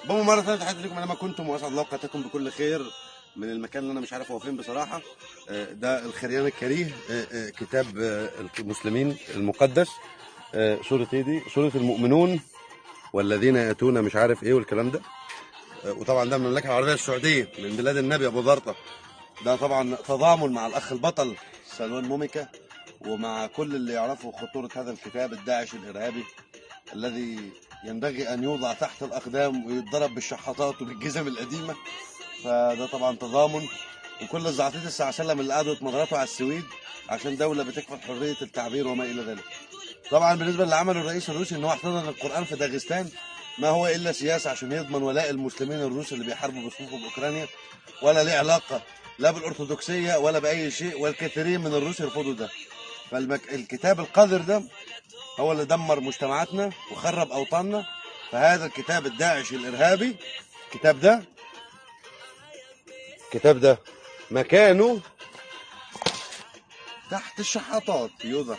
بابا مرة ثانية تحياتي لكم اينما كنتم، واسعد الله اوقاتكم بكل خير من المكان اللي انا مش عارف هو فين بصراحة. ده الخريان الكريه، كتاب المسلمين المقدس، سورة ايه دي؟ سورة المؤمنون والذين ياتون مش عارف ايه والكلام ده. وطبعا ده من المملكة العربية السعودية، من بلاد النبي ابو ذرطه. ده طبعا تضامن مع الاخ البطل سلوان موميكا ومع كل اللي يعرفوا خطورة هذا الكتاب الداعشي الارهابي الذي ينبغي ان يوضع تحت الاقدام ويتضرب بالشحاطات وبالجزم القديمة. فده طبعا تضامن، وكل الزعاطيط السعسله اللي قعدوا يتمضرطوا على السويد عشان دولة بتكفل حرية التعبير وما الى ذلك. طبعا بالنسبة اللي عمله الرئيس الروسي ان هو احتضن القران في داغستان، ما هو الا سياسة عشان يضمن ولاء المسلمين الروس اللي بيحاربوا بصفوفهم باوكرانيا، ولا ليه علاقة لا بالارثوذكسيه ولا باي شيء، والكثيرين من الروس يرفضوا ده. فالكتاب القذر ده هو اللي دمر مجتمعاتنا وخرب اوطاننا. فهذا الكتاب الداعشي الارهابي، الكتاب ده، الكتاب ده مكانه تحت الشحاطات يوضع.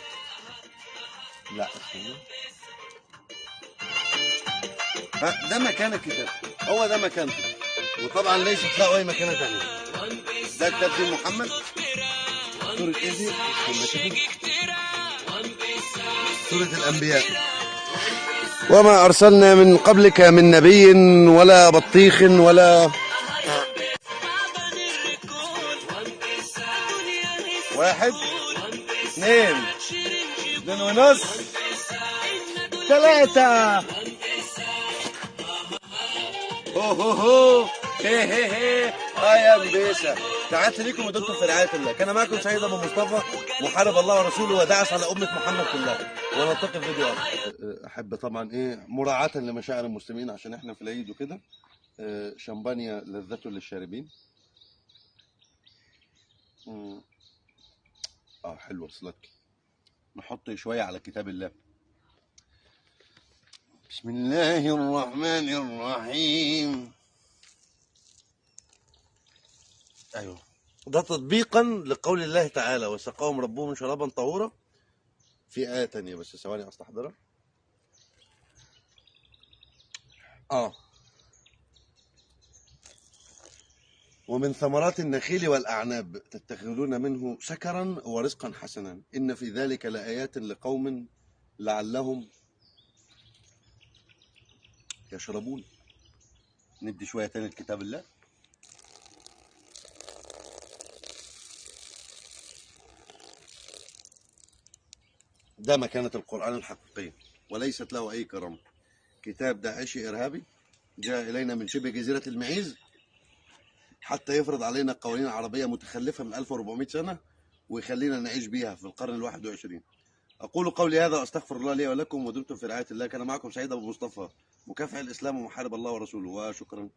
لا ده مكان الكتاب، هو ده مكانه، وطبعا ليست له اي مكانه ثانية. ده كتاب دين محمد، سورة ايه دي؟ سورة الأنبياء. وما أرسلنا من قبلك من نبي ولا بطيخ ولا واحد، اثنين، 2.5، 3. هو هو هو هي هي هي يا بيسا. تعالت ليكم ودمتم في رعاية الله. كان معكم سيد أبو مصطفى، محارب الله ورسوله ودعس على أمة محمد كلها. ونلتقي في فيديو آخر. أحب طبعا إيه مراعاة لمشاعر المسلمين عشان إحنا في العيد وكده. شمبانيا لذته للشاربين. حلوة سلك. نحط شوية على كتاب الله. بسم الله الرحمن الرحيم. ايوه، ده تطبيقا لقول الله تعالى وسقاهم ربهم شرابا طهورا. في آية تانية بس ثواني استحضرها. ومن ثمرات النخيل والأعناب تتخذون منه سكرا ورزقا حسنا، إن في ذلك لآيات لقوم لعلهم يشربون. ندي شوية تاني لكتاب الله. ده مكانة القرآن الحقيقية وليست له أي كرامة. كتاب داعشي إرهابي جاء إلينا من شبه جزيرة المعيز حتى يفرض علينا قوانين عربية متخلفة من 1400 سنة ويخلينا نعيش بيها في القرن 21. أقول قولي هذا وأستغفر الله لي ولكم، ودمتم في رعاية الله. كان معكم سعيد أبو مصطفى، مكافح الإسلام ومحارب الله ورسوله، وشكرا.